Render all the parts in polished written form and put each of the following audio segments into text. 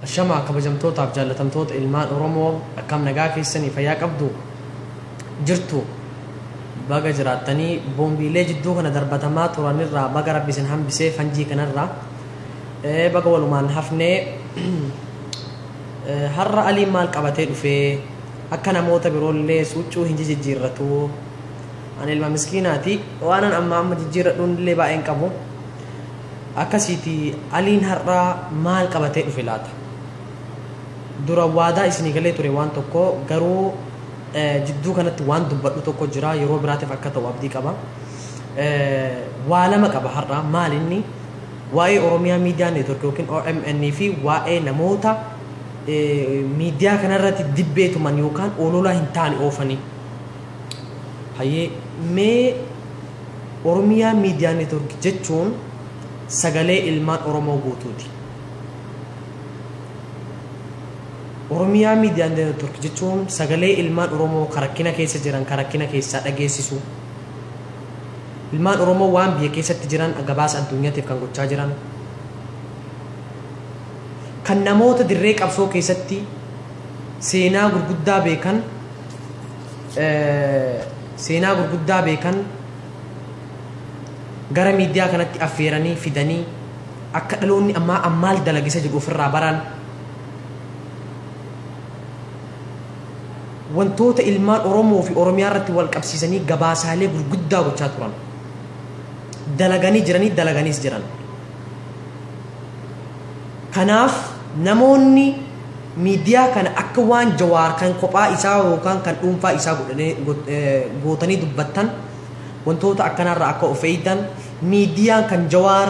Ashamaa kabajamtootaaf jaallatamtoota ilmaan Oromoo, akkam nagaa keessanii, fayyaa qabdu jirtu? Baga jiraattanii. Boombiilee jidduu kana darbatamaa turanirraa baga rabbi isin hambisee, fanjii kanarraa baga walumaan hafnee. Har'a Aliin maal qabatee dhufee? Akka namoota biroollee huccuu hin jijjiirratu. Ani ilma miskiinaati, waanan amma amma jijjiirradhuun illee baay'een qabu. Akkasiiti, Aliin har'a maal qabatee dhufe laata? Dura waadaa isinii galee ture waan tokko, garuu jidduu kanatti waan dubbadhu tokko jira, yeroo biraatiif akka ta'u abdii qaba. Waa lama qaba har'a. Maal inni? Waa'ee Oromiyaa Miidiyaa Neetwork yookiin OMN fi waa'ee namoota miidiyaa kanarratti dibbeetuman yookaan olola hin taane oofanii. Hayyee, mee Oromiyaa Miidiyaa Neetwork jechuun sagalee ilmaan Oromoo guutuuti. Oromiyaa Miidiyaa Neetwork jechuun sagalee ilmaan Oromoo karakkina keessa jiran karakkina keessaa dhageessisu. Ilmaan Oromoo waan biyya keessatti jiran gabaasa addunyaatiif kan gochaa jiran. Kan namoota dirree qabsoo keessatti seenaa gurguddaa beekan, seenaa gurguddaa beekan gara miidiyaa kanatti affeeranii fidanii akka dhaloonni ammaa ammaal dalagisa jedhu ofirraa baran, wantoota ilmaan Oromoo fi Oromiyaa irratti wal qabsiisanii gabaasaalee gurguddaa gochaa turan. Dalaganii jiranii, dalaganiis jiran. Kanaaf namoonni miidiyaa kana akka waan Jawaar kan kophaa isaa yookaan kan dhuunfaa isaa gootanii dubbattan, wantoota akkanaarraa akka of eegdan. Miidiyaan kan Jawaar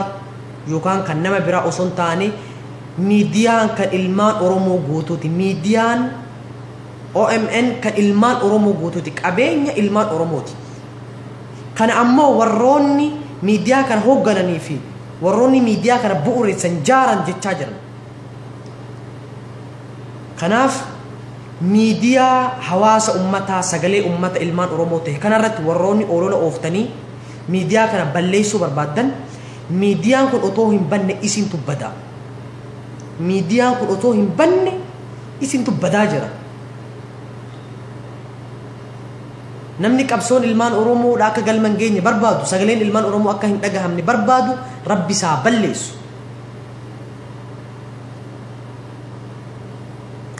yookaan kan nama biraa osoo hin taane, miidiyaan kan ilmaan Oromoo guutuuti. Miidiyaan OMN kan ilmaan Oromoo guutuuti. Qabeenya ilmaan Oromooti. Kana ammoo warroonni miidiyaa kana hooggananii fi warroonni miidiyaa kana bu'uureessan jaaran jechaa jiran. Kanaaf miidiyaa hawaasa ummataa, sagalee ummata ilmaan Oromoo ta'e kanarratti warroonni olola ooftanii miidiyaa kana balleessuu barbaaddan, miidiyaan kun otoo hin banne isintu bada. Miidiyaan kun otoo hin banne isintu badaa jira. Namni qabsoon ilmaan Oromoodha akka galma hin geenye barbaadu, sagaleen ilmaan Oromoo akka hin dhagahamne barbaadu, rabbi isaa balleessu.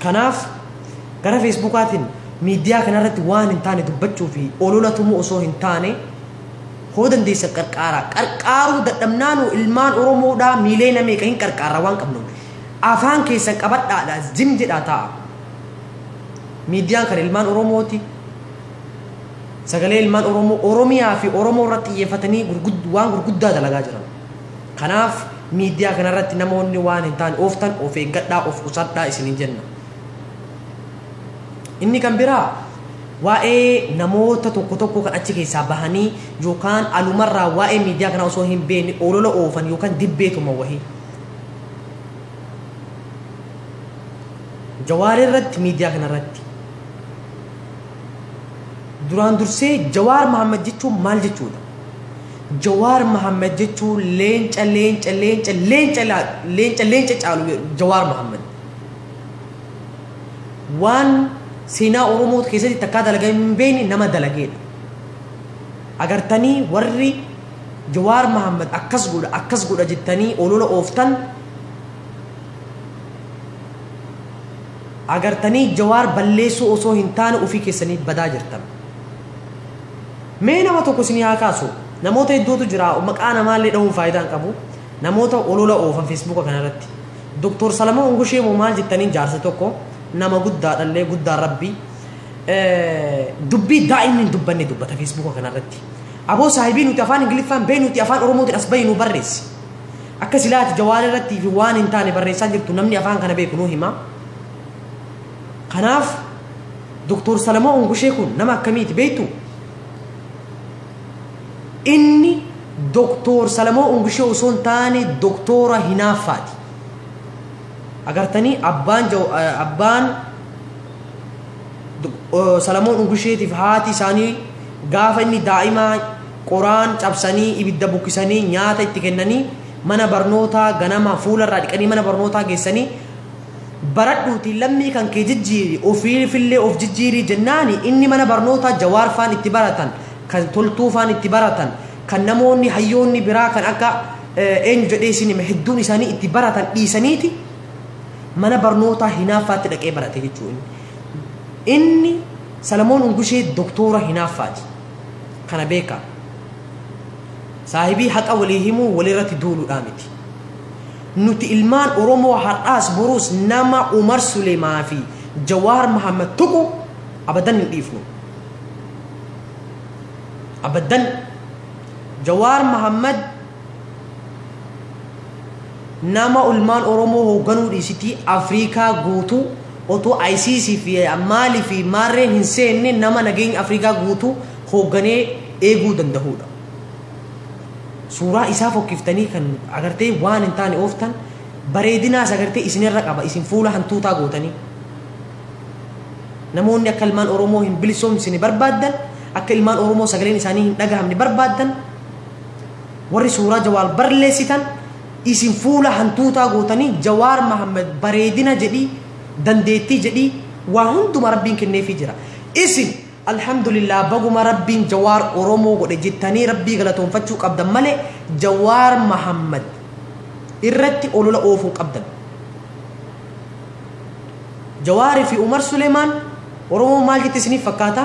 Kanaaf gara Feesbuukaatiin miidiyaa kanarratti waan hin taane dubbachuu fi olola tumuu osoo hin taane, hoo dandeessan qarqaaraa. Qarqaaruu dadhabnaanu ilmaan Oromoodhaa miileena meeqa hin qarqaarra waan qabnuun. Afaan keessan qabadhaadha, zim jedhaa taa'a. Miidiyaan kan ilmaan Oromooti. Sagalee ilmaan Oromoo, Oromiyaa fi Oromoo irratti xiyyeeffatanii waan gurguddaa dalagaa jiran. Kanaaf miidiyaa kanarratti namoonni waan hin taane ooftan of eeggadhaa, of qusadhaa isiniin jenna. Inni kan biraa waa'ee namoota tokko tokko kan achi keessaa bahanii yookaan alumarraa waa'ee miidiyaa kanaa osoo hin beekne olola oofan yookaan dibbeetuma wahii. Jawaar irratti, miidiyaa kanarratti. Duraan dursee Jawaar Mahammad jechuun maal jechuudha? Jawaar Mahammad jechuun leenca, leenca, leenca, leenca, leenca, leenca caalu Jawaar Mahammad. Waan seenaa Oromoo keessatti takkaa dalagaa hin beekne nama dalageedha. Agartanii, warri Jawaar Mahammad akkas godha, akkas godha jettanii olola ooftan, agartanii, Jawaar balleessuu osoo hin taane ofii keessanii badaa jirtan. Mee nama tokko isinii haa kaasu. Namoota hedduutu jira, maqaa namaallee dhahuun faayidaa hin qabu. Namoota olola oofan Feesbuuka kanarratti. Doktor Salamoo Ungushee moo maal jettaniin, jaarsa tokko, nama guddaadhallee, guddaan rabbii. Dubbii daa'imni hin dubbanne dubbata Feesbuuka kanarratti. Aboo saahibii, nuti afaan Ingiliffaan bee, nuti afaan Oromootiin as bahi nu barreessi. Akka silaati Jawaar irratti fi waan hin taane barreessaa jirtu, namni afaan kana beeku nu hima. Kanaaf Doktor Salamoo Ungushee kun nama akkamiiti beektu? Inni Doktor Salamoo Ungushee osoo hin taane doktora hinaaffaati. Agartanii, abbaan Salamoon Ungusheetiif haati isaanii gaafa inni daa'imaa qoraan cabsanii, ibidda bukkisanii, nyaata itti kennanii, mana barnootaa ganama fuularraa dhiqanii mana barnootaa geessanii. Baradhuuti lammii kan kee jijjiiri ofiifillee of jijjiirii jennaani inni mana barnootaa Jawaar faan itti baratan, kan Toltuu faan itti baratan, kan namoonni hayyoonni biraa kan akka eenyu jedhee isin hime hedduun isaanii itti baratan dhiisaniiti mana barnootaa hinaaffaatti dhaqee barate jechuudha. Inni Salamoon Ungushee doktora hinaaffaati. Kana beekaa. Saahibii haqa walii himuu walirratti duuluudhaa miti. Nuti ilmaan Oromoo har'aas boruus nama Umar Suleemaa fi Jawaar Mahammad tuqu abadan hin dhiifnu. Abadan Jawaar Mahammad nama ilmaan Oromoo hoogganuu dhiisitii Afrikaa guutuu otoo ICC fi maalii fi maarreen hin seenne nama nageenya Afrikaa guutuu hoogganee eeguu danda'udha. Suuraa isaa fokkiftanii kan agartee waan hin taane ooftan bareedinaas agartee isinirra qaba isin fuula hantuutaa gootanii. Namoonni akka ilmaan Oromoo hin bilisoomsine barbaaddan, akka ilmaan Oromoo sagaleen isaanii hin dhagahamne barbaaddan, warri suuraa Jawaar barleessitan isin fuula hantuutaa gootanii Jawaar Mahammad bareedina jedhii dandeettii jedhii waa hunduma rabbiin kenneefii jira. Isin alhamdulillah baguma rabbiin Jawaar Oromoo godhe jettanii rabbii galatoonfachuu qabdan malee Jawaar Mahammad irratti olola oofuu qabdan. Jawaarii fi Umar Suleemaan Oromoo maal jette isiniif fakkaata?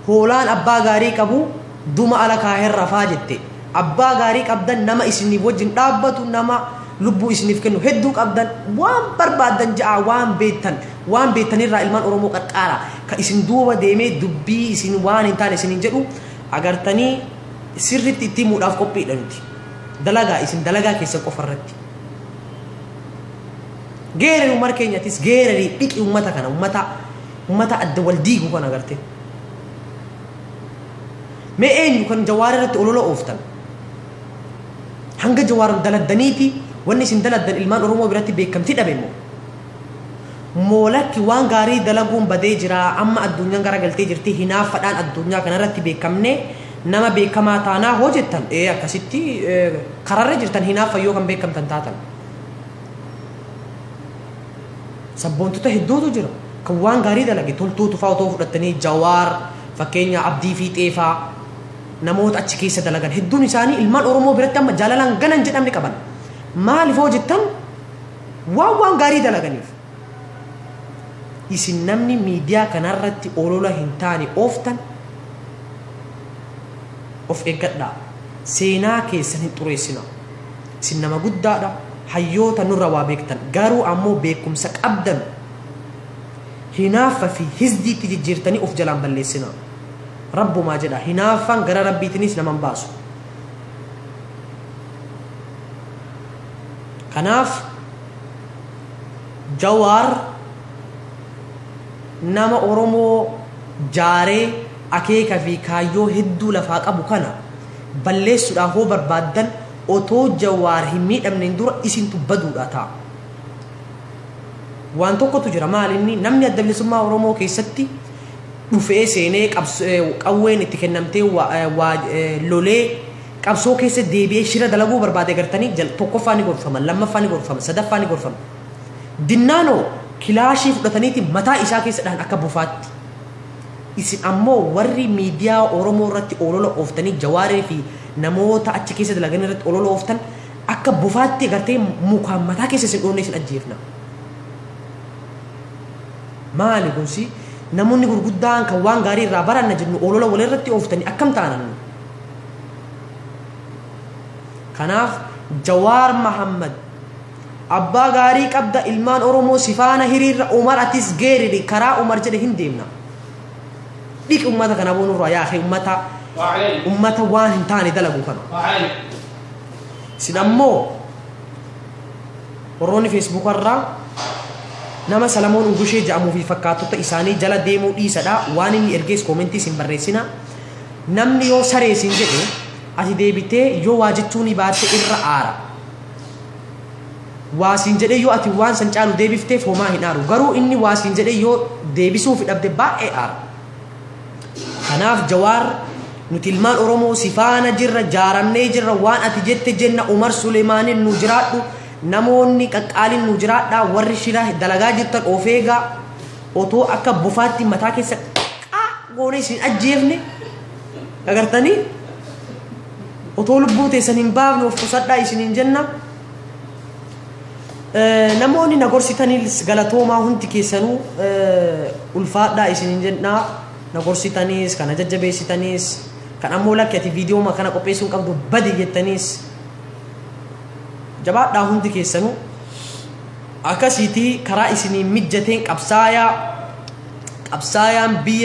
Hoolaan abbaa gaarii qabu duma ala kaahee rafaa jette. Abbaa gaarii qabdan nama isiniif wajjin dhaabbatu nama lubbuu isiniif kennu hedduu qabdan waan barbaaddan ja'a waan beektan waan beektanirraa ilmaan Oromoo qarqaara ka isin duuba deemee dubbii isin waan hin taane isiniin jedhu agartanii sirriitti itti himuudhaaf qophiidha nuti. Dalagaa isin dalagaa keessan qofa irratti. Geerari Umar keenyattis geerari dhiqi uummata kana uummata adda wal diigu kana agarte. Mee eenyu kan Jawaar irratti olola ooftan? Hanga Jawaar daladdaniiti wanni isin daladdan ilmaan Oromoo biratti beekamtii dhabe immoo. Moolakki waan gaarii dalaguun badee jira amma addunyaan garagaltee jirti hinaafadhaan addunyaa kanarratti beekamne nama beekamaa taanaa hoo jettan akkasitti kararra jirtan hinaaffa yoo kan beekamtan taatan. Sabboontota hedduutu jira kan waan gaarii dalage Toltuutu fa'aa otoo fudhattanii Jawaar fakkeenya Abdii Fiixee fa'aa namoota achi keessa dalagan hedduun isaanii ilmaan Oromoo biratti amma jaalalaan ganan jedhamne qaban. Maaliif hoo jettan waan gaarii dalaganiif. Isin namni miidiyaa kanarratti olola hin taane ooftan of eeggadhaa. Seenaa keessan hin xureessina. Isin nama guddaadha. Hayyoota nurra waa beektan. Garuu ammoo beekumsa qabdan hinaaffa fi hizdiitti jijjiirtanii of jalaan balleessina. Rabbumaa jedha. Hinaaffaan gara rabbiitinis nama hin baasu. Kanaaf Jawaar nama Oromoo jaaree akeeka fi kaayyoo hedduu lafaa qabu kana balleessuudhaaf hoo barbaaddan otoo Jawaar hin miidhamneen dura isintu baduudha ta'a. Waan tokkotu jira maal inni namni adda bilisummaa Oromoo keessatti dhufee seenee qawween itti kennamtee lolee qabsoo keessa deebi'ee shira dalaguu barbaade gartanii tokkoffaa ni gorfama, lammaffaa ni gorfama, sadaffaa ni gorfama. Dinnaanoo kilaashii fudhataniiti mataa isaa keessa dhahan akka bufaatti. Isin ammoo warri miidiyaa Oromoo irratti olola ooftanii Jawaarii fi namoota achi keessa dalagan irratti olola ooftan akka bufaatti gartee mukaan mataa keessa isin dhoofne isin ajjeefna. Maali kunsi namoonni gurguddaan kan waan gaarii irraa baranna jennu olola walirratti ooftanii akkam taanan? Kanaaf Jawaar Mahammad abbaa gaarii qabda ilmaan Oromoo sifaana hiriirra Umar atis geeriri karaa Umar jedhe hin deemna. Dhiqi uummata kana boonurraa yaa'e uummata waan hin taane dalagu kana. Isin ammoo warroonni Feesbuukarraa nama Salamoon Ungushee jedhamuu fi fakkaattota isaanii jala deemuu dhiisadha. Waan inni ergees koomentii isin barreessina. Namni yoo saree isin jedhe ati deebitee yoo waa jechuu ni baatte irra aara. Waa siin jedhee yoo ati waan san caalu deebifteef homaa hin aaru. Garuu inni waa siin jedhee yoo deebisuuf dhabde baay'ee aara. Kanaaf Jawaar nuti ilmaan Oromoo sifaana jirra, jaaramnee jirra, waan ati jette jenna Umar Suleemaaniin nu jiraadhu. Namoonni qaqqaaliin nu jiraadhaa, warri shira dalagaa jirtan of eegaa. Otoo akka bofaatti mataa keessa qaa goone isin ajjeefne agartanii, otoo lubbuu teessan hin baafne of qusadhaa isiniin jenna. Namoonni na gorsitanis galatoomaa, hundi keessanuu ulfaadhaa isiniin jenna. Na gorsitanis, kana jajjabeessitanis, kan ammoo lakki ati viidiyoo kana qopheessuu hin qabdu badi jettaniis, jabaadhaa hundi keessanuu. Akkasiitii karaa isinii mijateen qabsaayaa, qabsaayaan biyya.